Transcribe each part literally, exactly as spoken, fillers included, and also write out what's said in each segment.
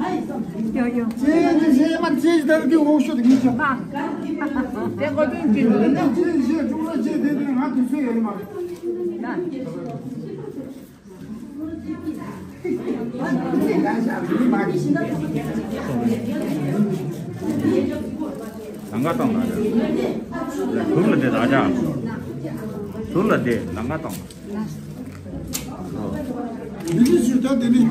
ཡོ་ཡོ། ཅེས་ནི་ཞེས་མ་ཅེས་ལྟར་གྱི་འོག་ཤོད་ཀྱི་ཆ། དེ་གོ་དོན་གྱི། དེ་ནི་ཅེས་ཞེས་ཅུང་ལ་ཅེས་དེ་དེ་ང་དུས་ཚོད་ཡོད་མ་རེད། ལང་ཀ་བཏང་ལ། ཟུར་ལ་བསྡད་ད་ཅག་ཟུར་ལ་བསྡད་ལང་ཀ་བཏང་། འདི་ནི་ཞུ་ད་འདི་ནི།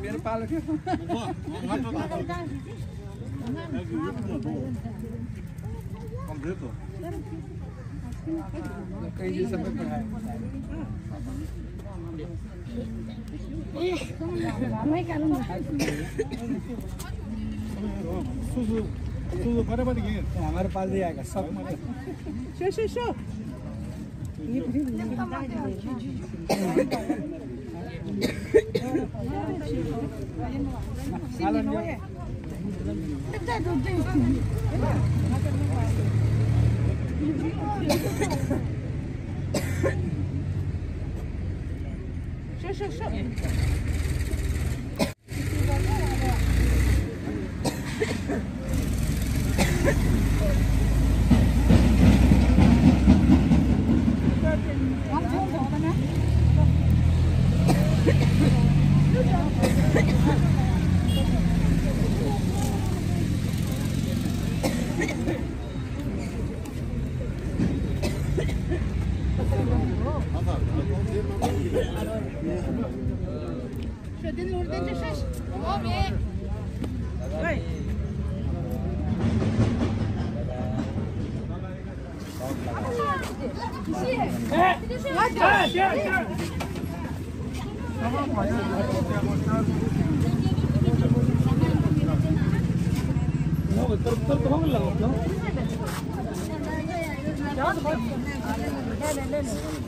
मेरे पाल के। कहीं जैसा कोई पढ़ाई। हमारे पास भी आएगा सब। Show show show.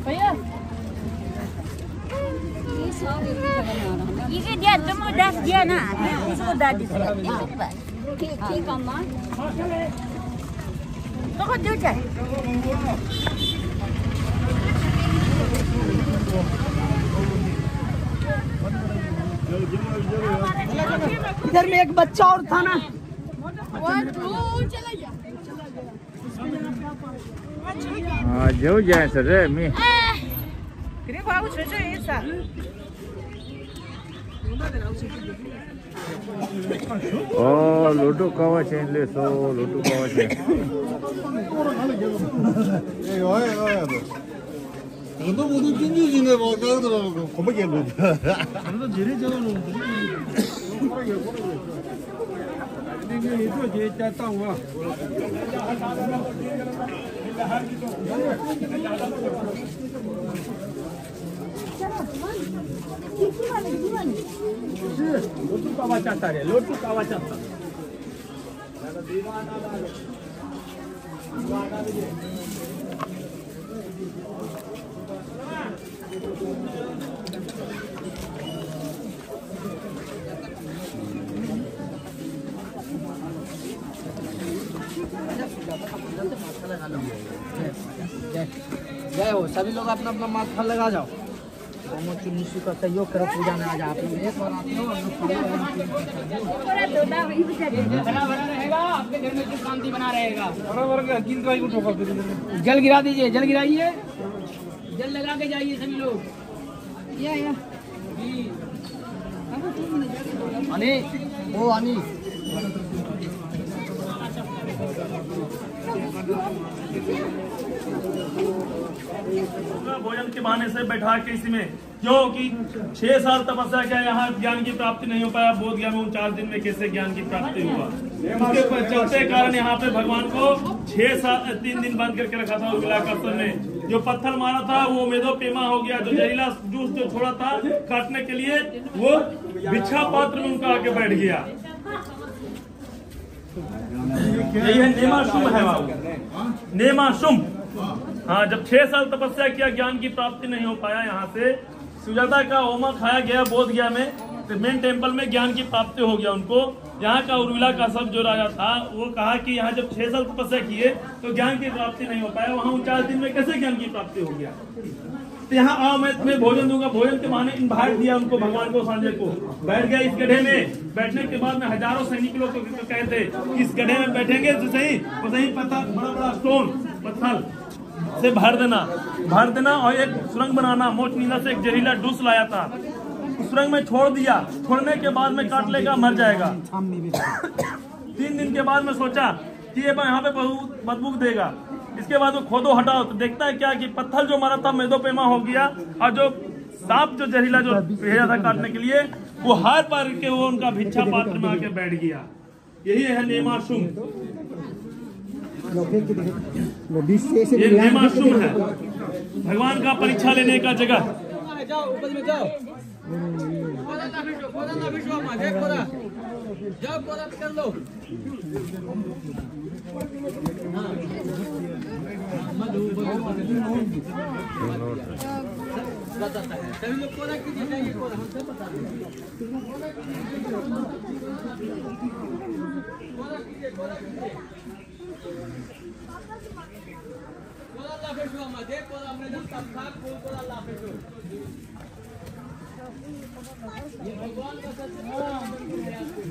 भैया, ये के दिया, तुम उधर दिया ना, उसको उधर दीजिए। ठीक, ठीक, अम्मा। तो को दे दे। इधर में एक बच्चा और था ना। वो तू चला गया। ཨ། རྒྱལ་པོ་རྒྱལ་ཡིན་ས་རེད་མི། ཨ། དེ་རིང་ཁོ་ཨ་ཁུ་ཆོས་ཆོས་ཡིན་ས། ཨོ། ལོ་དྲུག་དཀའ་བ་ཅན་སླེབས་སོ། ལོ་དྲུག་དཀའ་བ་ཅན། ཨེ་ཡོ་ཨེ་ཡོ་ཨེ་ཡོ། ད་ལྟ་མོ་དུ་ཅུང་ཅུང་ཞིག་ནས་བ་ཀག་དུ་ར་གོམ་པ་རྒྱག་དགོས། ད་ལྟ་ཇེ་རེ་ཇེ་བ་ནོ། དེ་ནས་ཡིད་སྤྲོ་ཇེ་བསྐྱར་བཏང་བ། लोटू कावा चाहता रे, लोटू कावा चाहता। जय हो, सभी लोग अपना अपना माथा लगा जाओ। मोमो चुन्नी सी का सहयोग करो पूजा में। आज आप लोग एक बार आते हो, हम लोग पूरा हरा भरा रहेगा, आपके घर में सुख शांति बना रहेगा। हरा भरा का गिन तो आई उठो का फिर। जल गिरा दीजिए, जल गिराइए। जल लगा के जाइए सभी लोग। या, या। अनि, ओ अनि। भोजन के बहाने से बैठा के इसी में, क्योंकि छह साल तपस्या किया, यहाँ ज्ञान की प्राप्ति नहीं हो पाया, बोध गया में उनचास दिन में कैसे ज्ञान की प्राप्ति हुआ? उसके प-, चलते कारण यहाँ पे भगवान को छह साल, तीन दिन बंद करके रखा था उर्मिला काश्यप ने। जो पत्थर मारा था, वो मेदो पेमा हो गया, जो जहरीला जूस जो छोड़ा था काटने के लिए, वो भिक्षा पात्र में उनका आके बैठ गया। यही है नेमा शुम है बाबू, नेमा शुम। हाँ, जब छह साल तपस्या किया, ज्ञान की प्राप्ति नहीं हो पाया, यहाँ से सुजाता का ओमा खाया गया बोध गया में, तो मेन टेम्पल में ज्ञान की प्राप्ति हो गया उनको। यहाँ का उर्मिला काश्यप जो राजा था, वो कहा कि यहाँ जब छह साल तपस्या किए तो ज्ञान की प्राप्ति नहीं हो पाया, वहाँ उनचास दिन में कैसे ज्ञान की प्राप्ति हो गया? तो यहाँ आओ, मैं तुम्हें भोजन दूंगा। भोजन के बहाने इनवाइट दिया उनको, भगवान को, सांझे को। बैठ गया इस गड्ढे में। बैठने के बाद में हजारों सैनिक लोग तो कहे थे कि इस गड्ढे में बैठेंगे तो सही, तो सही पत्थर, बड़ा बड़ा स्टोन, पत्थर से भर देना, भर देना और एक सुरंग बनाना। मोचनीदा से एक जहरीला डूस लाया था, उस सुरंग में छोड़ दिया। छोड़ने के बाद में काट लेगा, मर जाएगा। तीन दिन के बाद में सोचा कि ये यहाँ पे बहुत बदबू देगा। इसके बाद वो खोदो हटाओ तो देखता है क्या कि पत्थर जो मारा था मेदो पेमा हो गया, और जो सांप जो जहरीला जो भेजा था काटने के लिए, वो हार पार के वो उनका भिक्षा पात्र में आके बैठ गया। यही है नेमा शुम। ये नेमा शुम है, भगवान का परीक्षा लेने का जगह। जाओ, ऊपर में जाओ। जाओ, कोरा कर लो। सभी लोग कोरा कीजिए, जाइए कोरा, हम सब बता देंगे। कोरा कीजिए, कोरा कीजिए। कोरा ला फेंको, हमारे कोरा, हमने जब सब था, कोरा ला फेंको। ये भगवान का सच है, भगवान का सच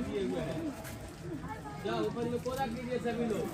है। जाओ, ऊपर में कोरा कीजिए सभी लोग।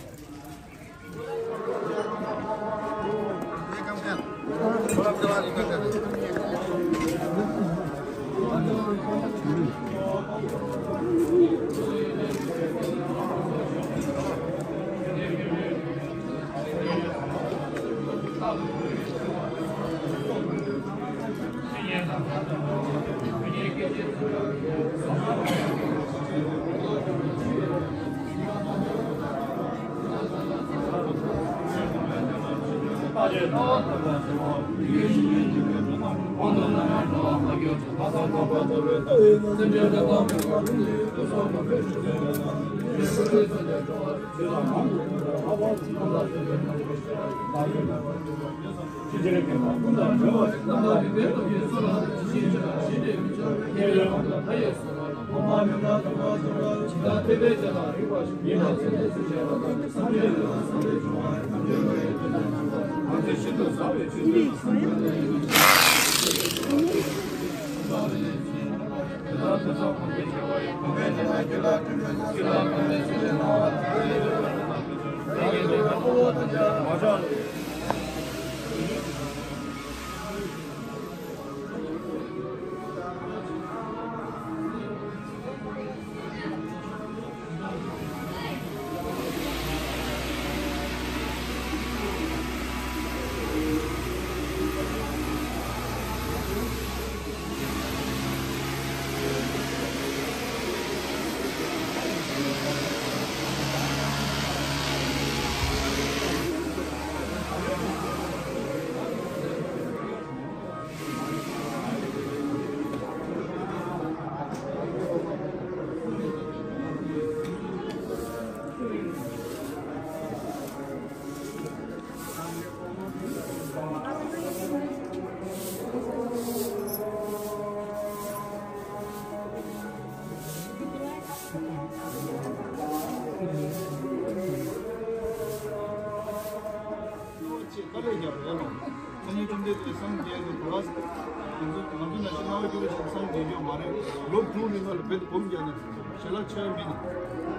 རྒྱབ་རེད་ལོ། སངས་རྒྱས་བཅོམ་ལྡན་འདས་སངས་རྒྱས་ཀྱི་གོ་ལ། ང་ཚོ་ང་ཚོ་ནང་བཞིན་རྣ་བ་སྐྱུར་བ་ཞིག་སངས་རྒྱས་རྒྱུ་མ་རེད། ལོ་དྲུག་རིང་ལ་རྦད་དེ་སྒོམ་རྒྱག་ནས་ཞལ་ལག་མཆོད་མེད་ནས་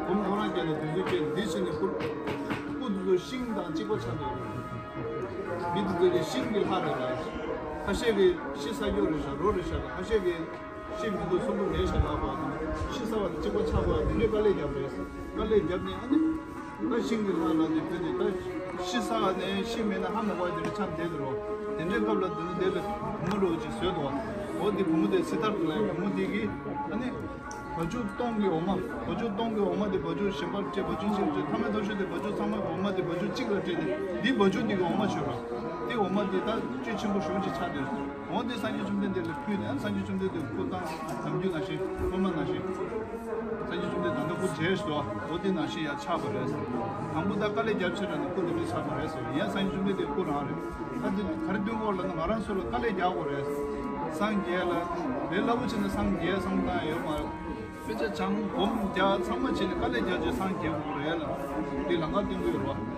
སྒོམ་ཁོ་རང་རྒྱག་ནས་དུས་ཚོད་སྐྱེལ་འདི་བྱས་ནས་སྐུ་སྐུ་དེ་ཚོ་ཤིང་དང་གཅིག་པ་ཆགས་འདུག་མི་དེ་ཚོ་གི་ཤིང་གི་ལྷ་རེད་ལ། ཁ་ཤས་ཀྱི་ཤི་ས་སྐྱོ་རེད་ཤག་རོ་རེད་ཤག་ཁ་ཤས་ཀྱི་ཤི་མི་འདུག་སྲོག་ཁུ་མེད་ཤག་ལབ་པ་དང་ཤི་ས་བ་དེ་གཅིག་པ་ཆགས་པ་དེ་འདྲའི་དཀའ་ལས་བརྒྱབ་རེད། དཀའ་ལས་བརྒྱབ་ནས་ཨ་ནི། ད་ཤིང་གི་ལྷ་ལ་དེ་བོད་དེ་ད་ཤི་ས་ནས་ཤི་མེད་ན་ཧ་མ་གོ་བ་དེ་འདྲ་ཆགས་བསྡད་དེ་རོ། དེ་འདྲའི་སྐབས་ལ་དེ་ཚོ་དེ་ལ་བུ་མོ་ལོ་ཅིག་བཟོས་འདུག་འོ་དེ་བུ་མོ་དེ་སི་ཐར་ཐ་ལ་ཡ་བུ་མོ་དེ་གིས་ཨ་ནི་བ་ཕྱུགས་སྟོང་གི་འོ་མ་བ་ཕྱུགས་སྟོང་གི་འོ་མ་དེ་བ་ཕྱུགས་གཞན་པར་སྤྲད་བ་ཕྱུགས་གཅིག་ལ་སྤྲད་ཐ་མའི་ཐོག་ཤོས་དེ་བ་ཕྱུགས་ཚང་མ་གི་འོ་མ་དེ་བ་ཕྱུགས་གཅིག་ལ་སྤྲད་དེ་འདི་བ་ཕྱུགས་དེ་གི་འོ་མ་མཆོད་རོ། དེ་འོ་མ་དེ་ད་བཅུད་ཆེན་པོ་ཞེ་པོ་ཅིག་ཆགས་བསྡད་འོ་དེ་སངས་རྒྱས་བཅོམ་ལྡན་འདས་ལ་ཕུལ་ནས་ཨ་ནི་སངས་རྒྱས་བཅོམ་ལྡན་འདས་སྐུ་ཐང་ནམ་རྒྱུན་ནང་བཞིན་སྔོན་མ་ནང་བཞིན། སངས་རྒྱས་བཅོམ་ལྡན་འདས་ད་ལྟ་སྐུ་མཇལ་སོ། འོ་དེ་ནང་བཞིན་ཡང་ཆགས་པ་རེད་ཟེར། དང་པོ་ད་དཀའ་ལས་རྒྱབ་ཕྱིར་ནི་སྐུ་དེ་འདྲ་ཆགས་པ་རེད་ཟེར། ཡང་སངས་རྒྱས་བཅོམ་ལྡན་འདས་སྐུ་རང་རེད། ད་དེ་ག་རེ་སྟོན་གོ་ལ་ནི་ང་རང་ཚོ་ལ་དཀའ་ལས་རྒྱག་དགོས་རེད། སངས་རྒྱས་ལ་ལས་སླ་པོ་བྱས་ན་སངས་རྒྱས་སངས་བཏང་ཡོད་མ་རེད། དཔེ་ཆ་སྦྱང་སྒོམ་རྒྱག་ཚང་མ་བྱས་ནས་དཀའ་ལས་རྒྱག་བྱས་སངས་རྒྱས་དགོས་རེད་ལ། དེ་ལམ་ཁ་སྟོན་གྱི་ཡོད་རེད་བ།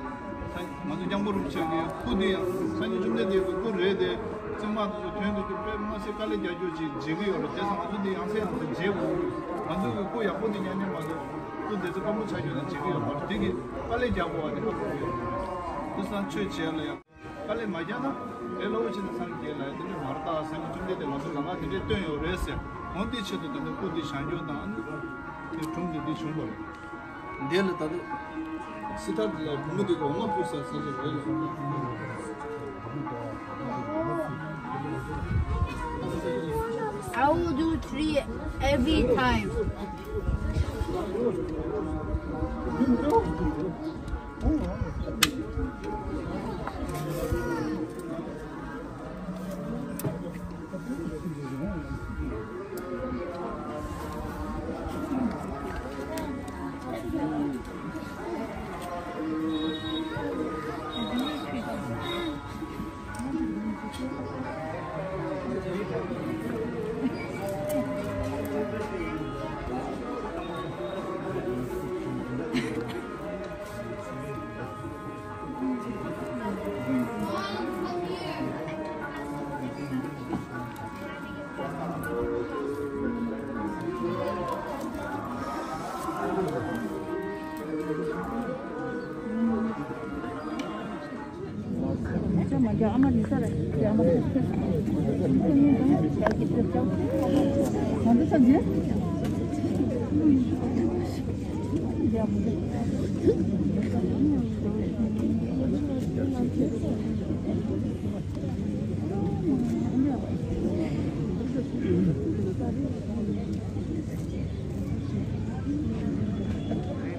ང་ཚོ་སྐྱབས་མགོན་རིན་པོ་ཆེ་གི་སྐུ་དེ་ཡང་སངས་རྒྱས་བཅོམ་ལྡན་འདས་ཀྱི་སྐུ་རེད་དེ། བཙུན་མ་དེ་ཚོ་དོན་དུ་གྱུར་པས་མ་ཟད་དཀའ་ལས་རྒྱག་རྒྱུ་ཅིག་བརྗེད་ཀྱི་ཡོད་རེད། དེ་སང་ང་ཚོ་འདི་ཡང་སེ་ཡང་སེ་བརྗེད་དགོས། ང་ཚོ་གི་སྐུ་ཡག་པོ་འདི་ཉན་ཉན་མ་གཏོགས་སྐུ་འདི་ཚོ་སྐམ་པོ་ཆགས་རྒྱུ་ནི་བརྗེད་ཀྱི་ཡོད་མ་རེད། དེ་གི་དཀའ་ལས་རྒྱག་དགོས་པ་དེ་ཧ་གོ་གི་ཡོད་རེད། དེ་སང་ཆོས་བྱས་ལ་ཡང་དཀའ་ལས་མ་རྒྱག་ན་དེ་སླ་པོ་བྱས་ན་སངས་རྒྱས་ལ་ཡང་དེ་འདྲ་མ་རེད། ད་སངས་རྒྱས་བཅོམ་ལྡན་འདས་ང་ཚོ་ལམ་ཁ་དེ་འདྲས་སྟོན་ཡོད་རེད་ཟེར། འོ་འདི་ཆེད་དུ་ད་ནི་སྐུ་འདི་བཞེངས་རྒྱུ་དང་དེ་སྒྲུང་འདི་འདི་བྱུང་བ་རེད། འདི་ལ་ད་ལྟ་སི་ཐར་ཐ་ལ་བུ་མོ་འདི་གོང་མ་ཕུལ་ས་ས་ཆ་རེད་ལ། I will do three every time.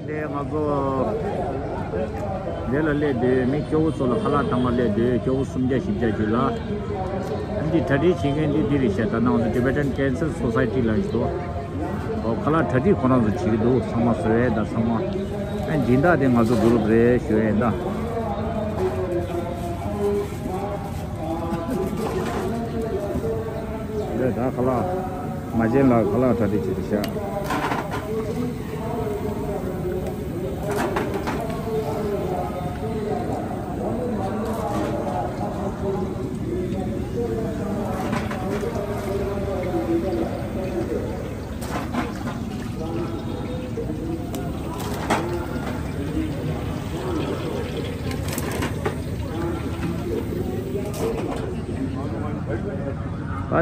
འདི་ང་ཚོ་འདི་ལ་སླེབས་དུས་མི་སྐྱོ་བོ་ཚོ་ལ་ཁ་ལག་བཏང་བ་སླེབས་དུས་སྐྱོ་བོ་སུམ་བརྒྱ་བཞི་བརྒྱ་ཅིག་ལ། འདི་གྲ་སྒྲིག་བྱེད་མཁན་འདི་འདི་རེད་ཤག་ད་ནང་ཚོ་Tibetan Cancer Society ལ་ཡིན་འདུག་ཨོ་ཁ་ལག་གྲ་སྒྲིག་ཁོ་རང་ཚོ་བྱེད་ཀྱི་འདུག་ཚང་མ་བཟོ་ཡས་ད་ཚང་མ། ཨ་སྦྱིན་བདག་དེ་ང་ཚོ་group རེད་ཞུ་ཡས་ད། འདི་ད་ཁ་ལག་མ་བྱན་ལ་ཁ་ལག་གྲ་སྒྲིག་བྱེད་དུ་ཤག་ད་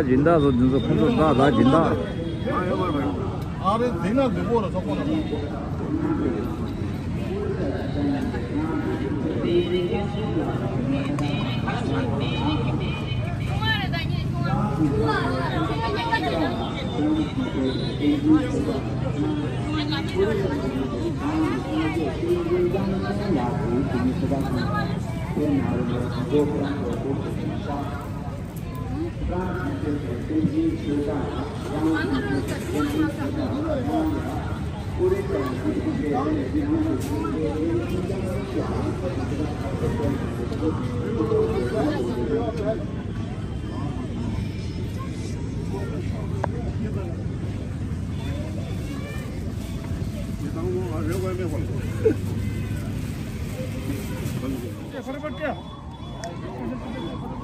སྦྱིན་བདག་ཚོ་འདི་ཚོ་ཁོང་ཚོ་ད་ད་སྦྱིན་བདག་ཨ་རེ་འཛིན་ན་འཛིན་པོ་ལ་སོགས་པ་ལ།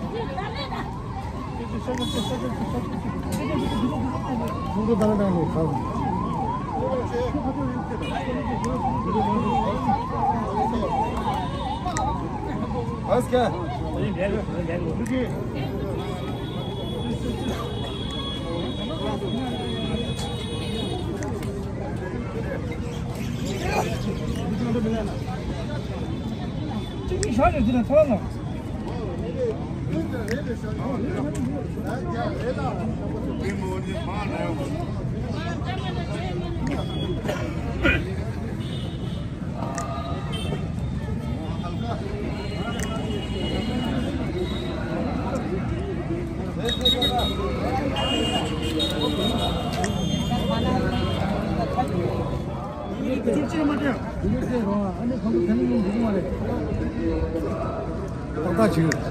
ཏག་ཏག་བྱེད།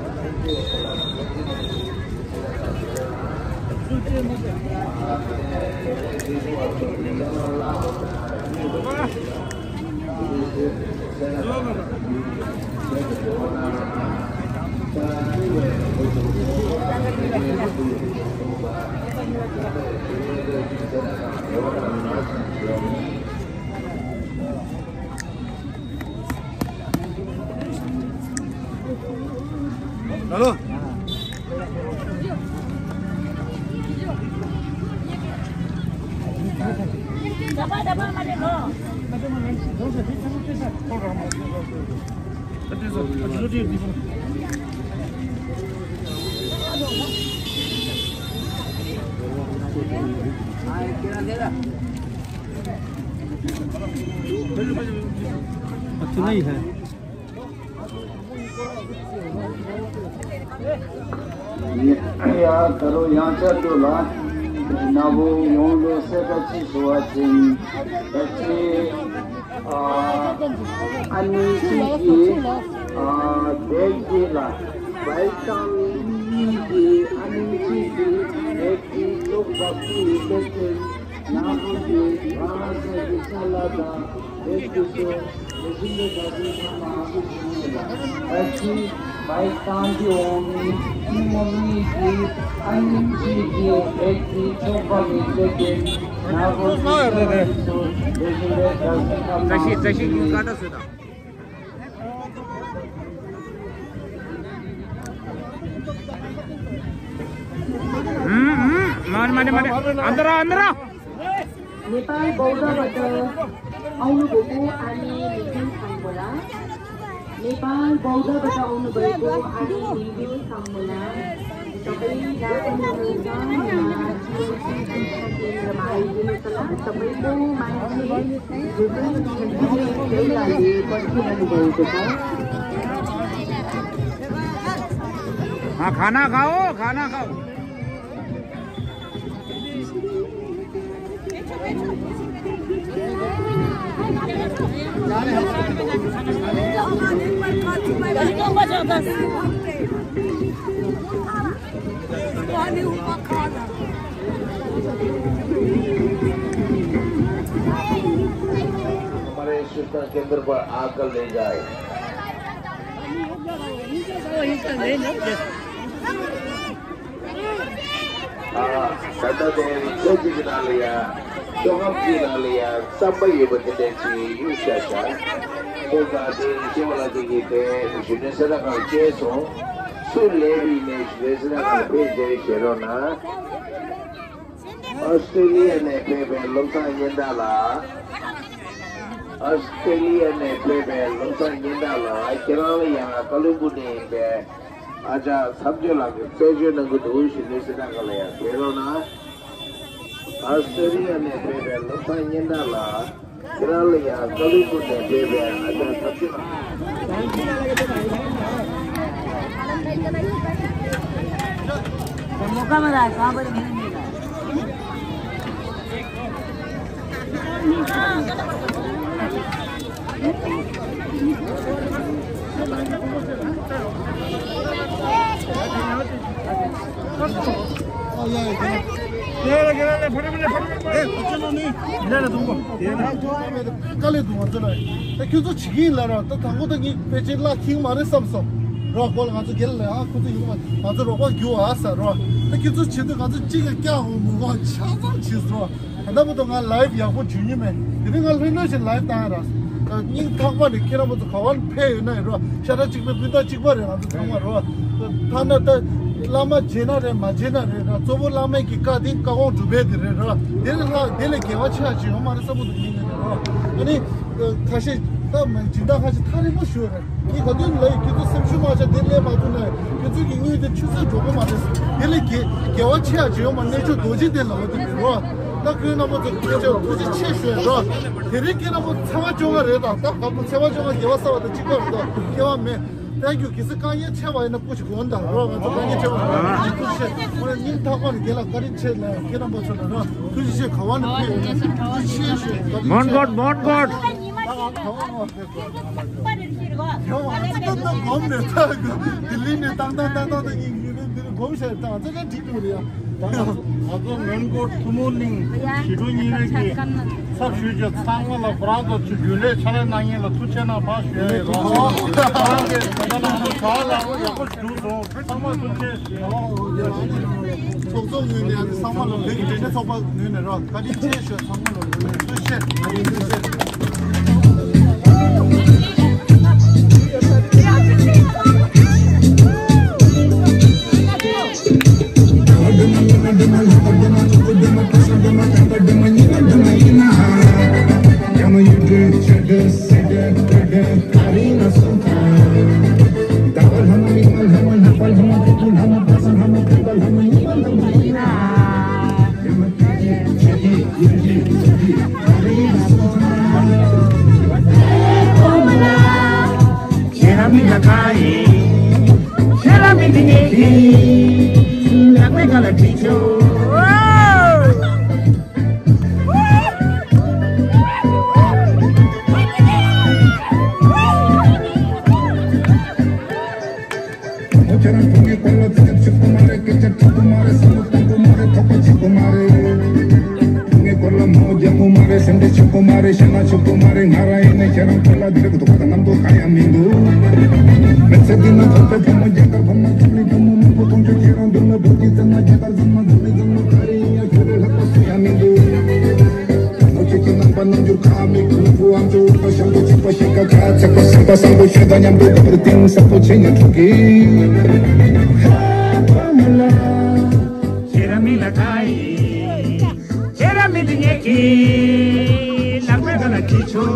Hello. ཡ་ད་རུང་ཡང་བསྐྱར་དུ་ལ་ན་བོ་ཡོང་ལོ་སེ་ད་ཅི་ཞུ་བ་ཅིན་ད་ཅི་ཨ་ནི་ཅི་གི་ཨ་དེ་གི་ལ་བའི་ཏང་ནི་གི་ཨ་ནི་ཅི་གི་དེ་གི་ལོག་པ་ཀུ་ཡི་དེ་ཅི། मार मारे मारे। अंदर आ, अंदर आ। नेपाल बौद्धबाट आउनुभएको आनी नितिन साङ्गोला। नेपाल बौद्धबाट आउनुभएको आनी नितिन साङ्गोला। तपाईँ जापान केन्द्रमा आइदिनुहोस् होला। तपाईँको मान्छे पर्खिरहनु भएको छ। हाँ, खाना खाओ, खाना खाओ। हमारे शिक्षण केंद्र पर आकर ले जाए। ཨ། ད་ལྟ་དེ་རིང་ཁྱེད་ཀྱི་ནང་ལ་ཡ། ཤོག་སྒམ་གྱི་ནང་ལ་ཡ་རྩམ་པ་ཡོད་པ་དེ་འདྲ་ཅིག་གཡུགས་བཞག་ཤག་ཁོ་ད་དེ་སྐྱེ་བ་ལ་དེ་གི་དེ་གཞོན་ནུ་གསལ་བསྒྲགས་ཁང་སྐྱེལ་སོང་། སུ་ལས་པའི་ནས་གཞོན་ནུ་གསལ་བསྒྲགས་ཁང་ཕེབས་མཇལ་བྱེད་རོགས་གནང་། ཨོ་སི་ཀྲེ་ལི་ཡ་ནས་ཕེབས་པའི་བློ་བཟང་སྙན་གྲགས་ལགས། ཨོ་སི་ཀྲེ་ལི་ཡ་ནས་ཕེབས་པའི་བློ་བཟང་སྙན་གྲགས་ལགས། ཁྱེད་རང་ལ་ཡང་ཀ་ལོན་སྦུག་ནས་ཡིན་པའི་ཨ་ཅག་མཚམས་གཅོད་ལགས་ཀྱིས་རྩད་གཅོད་གནང་གི་འདུག་གཞོན་ནུ་གསལ་བསྒྲགས་ཁང་ལ་ཡང་ཕེབས་རོགས་གནང་། ཨོ་སི་ཀྲེ་ལི་ཡ་ནས་ཕེབས་པའི་བློ་བཟང་སྙན་གྲགས་ལགས། ཁྱེད་རང་ལ་ཡང་ཀ་ལོན་སྦུག་ནས་ཕེབས་པའི་ཨ་ཅག་མཚམས་གཅོད་ལགས། དཀའ་ལས་འདུག་ང་ཚོ་ལ། ད་ཁྱོད་ཚོ་བྱེད་ཀྱི་ཡིན་ལབ་ར། ད་དང་པོ་ད་ངས་དཔེ་ཆའི་གླ་འཁྱེར་མ་རེད་བསམ་སོང་། རོགས་སྐོར་ལ་ང་ཚོ་སྒེར་ལ་ཡང་ཁོ་ཚོ་ཡོང་བ་ང་ཚོ་རོགས་པ་རྒྱུ་བ་ཟེར་རོགས། ད་ཁྱེད་ཚོ་བྱེད་དུས་ང་ཚོ་གཅིག་ལ་སྐྱག་འོང་མི་དགོས་ཆ་ཚང་བྱེད་ཟེར་རོགས། ད་ལྟ་བར་དུ་ང་ལའིབ་ཡག་པོ་བྱུང་མྱོང་མེད། དེ་རིང་ང་ལྷོད་ལྷོད་བཞིན་ལའིབ་བཏང་ཡ་ར། སྙིང་ཐག་པ་ནས་ཁྱེད་རང་ཚོ་ག་བ་ནས་ཕེབས་ཡོད་ན་ཡིན་རོགས། ཤ་ཁྲག་གཅིག་པའི་སྤུན་ཟླ་གཅིག་པ་རེད་ང་ཚོ་ཚང་མ་རོགས། ཐ་ན་ད་བླ་མ་བརྗེད་ན་རེད་མ་བརྗེད་ན་རེད་ར། གཙོ་བོ་བླ་མའི་གི་བཀའ་དེ་བཀའ་དགོངས་སྒྲུབ་པའི་དེ་རེད་ར། དེ་ལས་ལྷག་དེ་ལས་དགེ་བ་ཆེ་བ་ཅིག་ཡོད་མ་རེད་བསམ་བློ་དེ་ཉིད་ནས་རེད་ར། ཨ་ནི། ཁ་ཤས་ད་མ་སྦྱིན་བདག་ཁ་ཤས་ཐག་རིང་པོ་ཞུ་བ་རེད། ངས་ག་དུས་ལ་ཡི་ཁྱེད་ཚོ་སེམས་ཤུགས་མ་ཆག་དེ་ལས་མ་ཐུབ་ན་ཁྱེད་ཚོ་གི་དངུལ་དེ་ཆུད་ཟོས་འགྲོ་གི་མ་རེད། དེ་ལས་དགེ་དགེ་བ་ཆེ་ཡ་ཅིག་ཡོད་མ་གནས་མཆོག་རྡོ་རྗེ་གདན་ལ་བ་དེ་མི་རོ། ད་ཁོའི་རྣམ་པ་ཚོ་སྐད་ཆ་ཐུགས་རྗེ་ཆེ་ཞུ་ཡ་རོ། དེ་རིང་ཁྱེད་རྣམ་པ་ཚོ་ཚེས་པ་བཅོ་ལྔ་རེད་ད། ད་ག་ཚེས་པ་བཅོ་ལྔ་དགེ་བ་བསགས་པ་དང་གཅིག་པ་རེད་ད། སྐྱེ་བ་མེད། Thank you། གལ་སྲིད་དཀའ་ངལ་འཕྲད་པ་ཡིན་ན་སྐུ་ཞིག་གོན་དང་རོགས། ང་ཚོ་དཀའ་ངལ་འཕྲད་པ་ཡིན་ན་ཐུགས་རྗེ་ཆེ། ཁོ་རང་སྙིང་ཐག་པ་ནས་རྒན་ལགས་བཀའ་དྲིན་ཆེ་ལ་ཁྱེད་རྣམ་པ་ཚོ་ལ་རོགས། ཐུགས་རྗེ་ཆེ། ག་བ་ནས་ཕེབས་ཡོད་ན་ཐུགས་རྗེ་ཆེ་ཞུ། མོན་གྷོ། མོན་གྷོ། ད་ག་བ་ང་ཕེབས་གོ་ང་ཚོ་ད་ལྟ་སྒོམ་ནས་ད་ལྡི་ལི་ནས་ཏང་ཏང་ཏང་ཏང་ད་ངས་ངས་འདིར་སྒོམ་བྱས་ད་ང་ཚོ་ད་འགྲིག་འདུག་རེད་ཡ། ང་ཚོ་མོན་གྷོ་ཐུན་མོང་གླིང་ཞི་ཁྲོ་གཉིས་མེད་ཀྱི་ཚབ་ཞུས་བྱས་ཚང་མ་ལ་ཁོ་རང་ཚོ་ཚུར་རྒྱུན་ལས་ཕྱག་ལས་གནང་མཁན་ལ་ཐུགས་རྗེ་གནང་ཕར་ཞུ་ཡ་ཡོད། ཁོ་རང་ཚོ་ད་ལྟ་ང་ཚོ་ག་ལ་ཡག་པོ་ཞིག་བསྒྲུབས་སོང་། ཚང་མ་ཐུགས་རྗེ་ཆེ། ཚོགས་གཙོ་ངོས་ནས་ཚང་མ་ལ་བོད་ཀྱི་འབྲས་ནད་ཚོགས་པ་ངོས་ནས་རོགས་བཀའ་དྲིན་ཆེ་ཞུ། ཚང་མ་ལ་ཐུགས་རྗེ་ཆེ། ཐུགས་རྗེ་ཆེ། ཁྱེད་རང་ཐུགས་ཀྱི་དཀོར་ལ་ཚིག་ཆུད་པོ་མ་རེད། སྐད་ཆ་འཁྲུག་པོ་མ་རེད། བསམ་བློ་གཏོང་པོ་མ་རེད། ཐོགས་པ་ཆད་པོ་མ་རེད། ཐུགས་ཀྱི་དཀོར་ལ་མོ་རྒྱག་པོ་མ་རེད། སེམས་ཁྲལ་ཆུད་པོ་མ་རེད། ཞེ་ན་ཆུད་པོ་མ་རེད། ང་རང་ཡིན་ན་ཁྱེད་རང་ཐུགས་ལ་འདི་རིགས་དོགས་པ་དང་རྣམ་རྟོག་གང་ཡང་མི་འདུག་མི་ཚེ་འདི་ན་ཐོབ་པའི་ཕོ་མོ་རྒྱ་གར་ཕོ་མོ་ཐུགས་ལ་ཕོ་མོ་མང་པོ་མཐོང་ཆོས་ཁྱེད་རང་མདུན་ལ་བོད་ཀྱི་བཙན་མ་རྒྱ་གར་བཙན་མ་འཛམ་གླིང་བཙན་མ་ག་རེ་ཡིན་ཡང་ཁྱོད་རེ་ལྷག་པ་སུ་ཡང་མི་འདུག་མོ་ཁྱོད་ཀྱི་རྣམ་པ་རྣམ་འགྱུར་ཁ་མིག་ཁུ་བུའམ་ཅོ་བ་ཤམ་པོ་གཅིག་པ་ཤེས་ཀ་ཁ་ཚེག་པ་སེམས་པ་བཟང་པོ་ཤོད་ད་མཉམ་དུ་ག་པར་གཏིང་ཟབ་པོ་བྱེད་ཉན་ཕྲུག་གི། ཧ་པ་མ་ལ། ཁྱེད་རང་མི་ལ་ཁ་ཡིན། ཁྱེད་རང་མི་འདི་ངེད་ཀྱི་ལག་པའི་ཁ་ལ་ཁྲིད་ཆོག་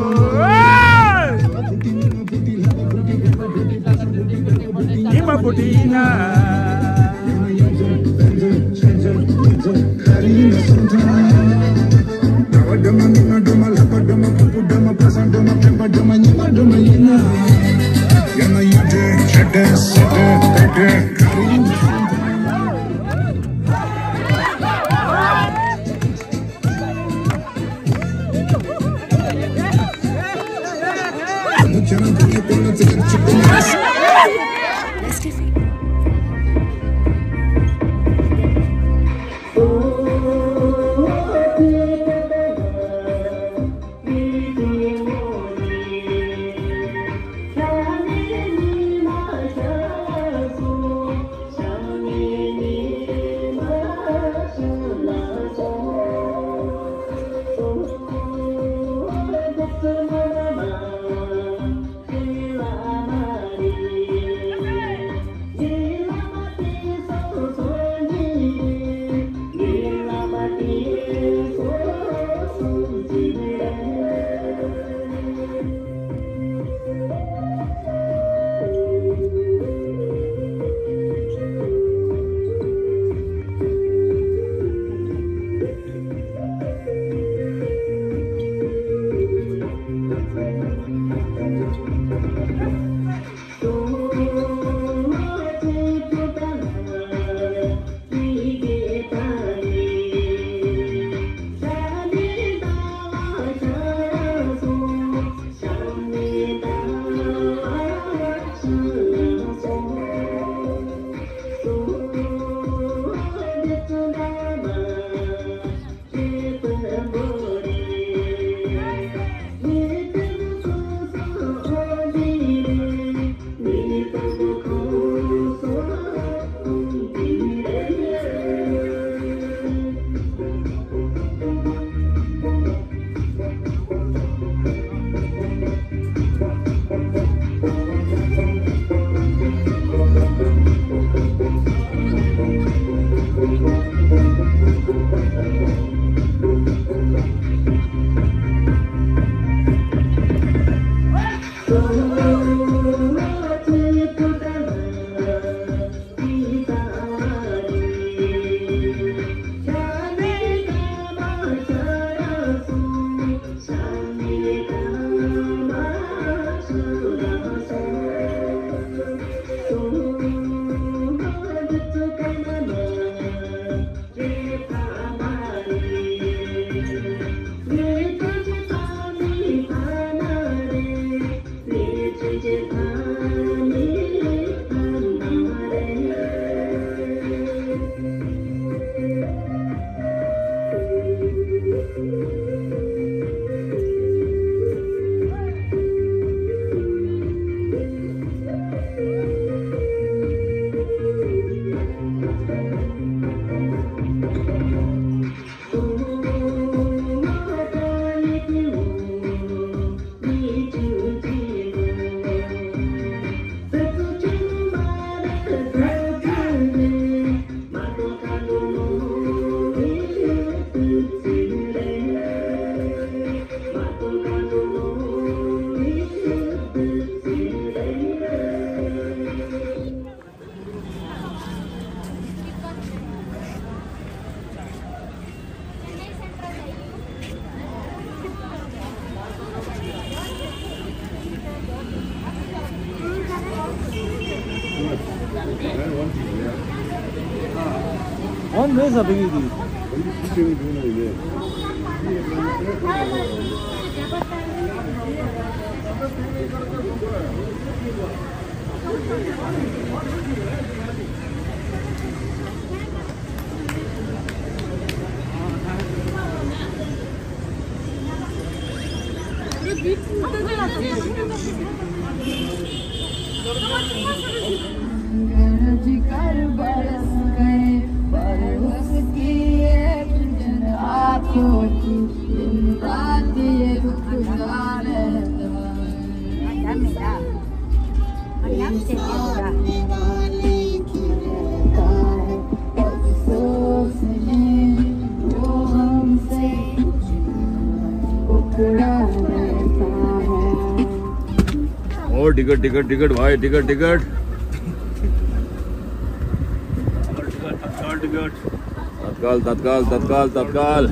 ཉི་མ་པོ་ཏི་ཡིན་ན། One raise up, baby. O ticket, ticket, ticket भाई, ticket, ticket. Ticket, ticket, ticket. तत्काल, तत्काल, तत्काल, तत्काल।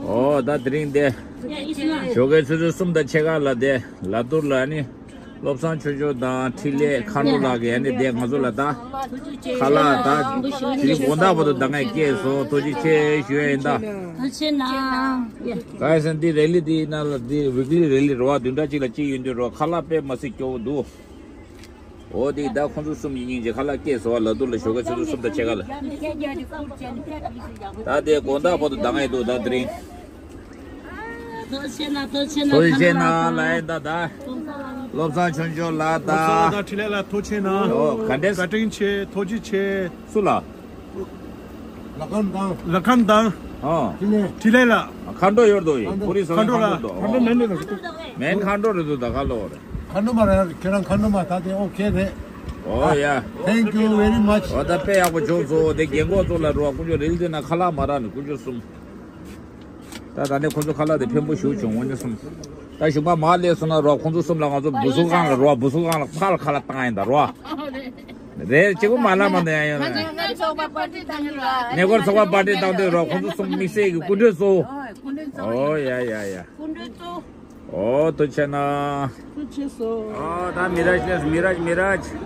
ཨོ་ད་དེ་རིང་དེ་ཞོགས་ཀའི་ཆུ་ཚོད་གསུམ་དང་ཕྱེད་ཀ་ལ་དེ་ལ་དུར་ལ་ནི། བློ་བཟང་ཆོས་འབྱོར་དང་འཕྲིན་ལས་མཁའ་འགྲོ་ལགས་ཀྱིས་ཡ་ནི་དེ་ང་ཚོ་ལ་ད་ཁ་ལག་ད་དེ་དགོང་དག་བར་དུ་ད་ངས་སྐྱེས་སོང་། ཐུགས་རྗེ་ཆེ་ཞུ་ཡ་ཡིན་ད། ཐུགས་རྗེ་གནང་། ག་ཡ་སན་འདི་རེ་ལི་འདི་ནང་ལ་འདི་ཝིག་ལི་རེ་ལི་རེ་བ་བདུན་ཕྲག་གཅིག་ལ་གཅིག་ཡིན་དུས་རོ་ཁ་ལག་དཔེ་མ་སྲིད་སྐྱོ་བོ་འདུག་ཨོ་དེ་ད་ཁོང་ཚོ་གསུམ་ཡིན་ཡིན་གྱི་ཁ་ལག་སྐྱེས་སོང་བ་ལ་དུར་ལ་ཞོགས་ཀའི་ཆུ་ཚོད་གསུམ་དང་ཕྱེད་ཀ་ལ། ད་དེ་དགོང་དག་བར་དུ་ད་ངས་འདུག་ད་དེ་རིང་། ཐུགས་རྗེ་གནང་། ཐུགས་རྗེ་གནང་། ལ་ཡིན་ད་ད། བློ་བཟང་ཆོས་འབྱོར་ལགས་ད། བློ་བཟང་ལགས་དང་འཕྲིན་ལས་ལགས་ཐུགས་རྗེ་གནང་། ཨོ་ག་འདྲས། བཀའ་དྲིན་ཆེ། ཐུགས་རྗེ་ཆེ། སུ་ལ། ལ་ཁམས་དང་། ལ་ཁམས་དང་། ཨོ། འཕྲིན་ལས་ལགས། མཁའ་འགྲོ་ཡོད་དོ་ཡིན། ཁོ་རི་སོ་མཁའ་འགྲོ་ལགས། མཁའ་འགྲོ་མེན་མེན་མཁའ་འགྲོ་རེད་དོ་ད་ག་ལོ་རེད། མཁའ་འགྲོ་མ་རེད། ཁྱེད་རང་མཁའ་འགྲོ་མ་ད་དེ་ཨོ་ཁེ་རེད། ཨོ་ཡ། Thank you very much. ཨོ་ད་དཔེ་ཡག་པོ་བྱུང་སོང་། དེ་རྒན་གོག་ཚོ་ལ་རོགས་ཀུན་སྤྱོད་རིལ་དེ་ན་ཁ་ལག་མ་རག་ནས་ཀུན་སྤྱོད་གསུམ། ད་ད་ནས་ཁོང་ཚོ་ཁ་ལག་དེ་ཕན་པོ་ཞུ་བྱུང་། འོན་ཀྱང་གསུམ། ད་ཞུགས་པ་མ་ལས་སོང་ན་རོགས་ཁོང་ཚོ་གསུམ་ལ་ང་ཚོ་བུ་སུ་ཁང་ལ་རོགས་བུ་སུ་ཁང་ལ་ཕར་ཁ་ལག་བཏང་ཡིན་ད་རོགས། རེད་ཅེ་གོ་མ་ལ་མ་ནས་ཡང་ཡོད་ན། ཉེ་སྐོར་ཚོགས་པ་པར་ཏི་བཏང་གི་རོགས་ཁོང་ཚོ་གསུམ་དམིགས་བསལ་གྱི་སྐུ་མགྲོན་གཙོ་བོ། ཨོ་ཡ་ཡ་ཡ། སྐུ་མགྲོན་གཙོ་བོ། ཨོ་ཐུགས་རྗེ་གནང་། ཐུགས་རྗེ་ཆེ་སོང་། ཨོ་ད་མི་ར་ཅི་ལས་མི་ར་ཅི་མི་ར་ཅི།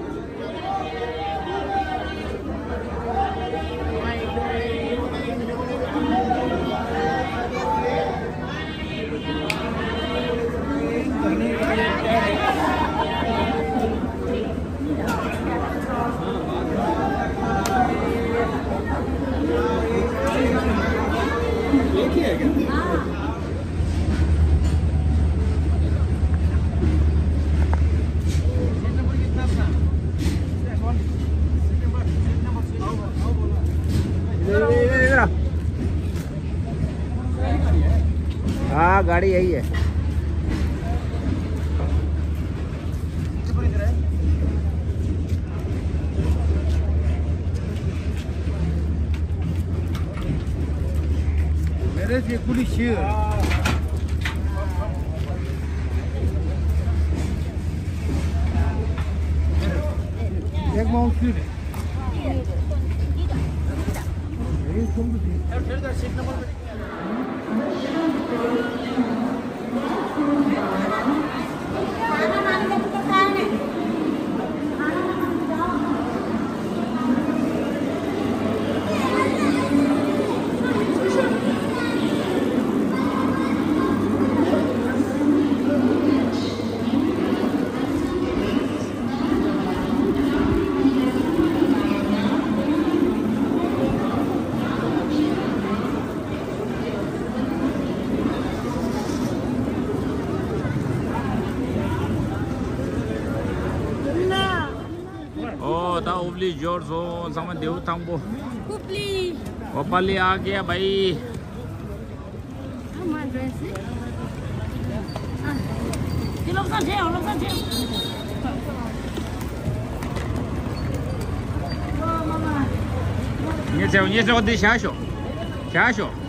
हाँ, गाड़ी यही है। ཨོ་ད་ཨུབ་ལི་འབྱོར་སོང་། ཚང་མ་བདེ་པོ་ཐང་པོ། ཨུབ་ལི། ཨོ་པ་ལི་ཨ་གེ་བྷའི། དེ་བློ་བཟང་བྲེལ་ཡོང་། བློ་བཟང་བྲེལ་ཡོང་། ངས་བྱས་པ། ངས་བྱས་པ་འདི་བཞག་ཤོག་བཞག་ཤོག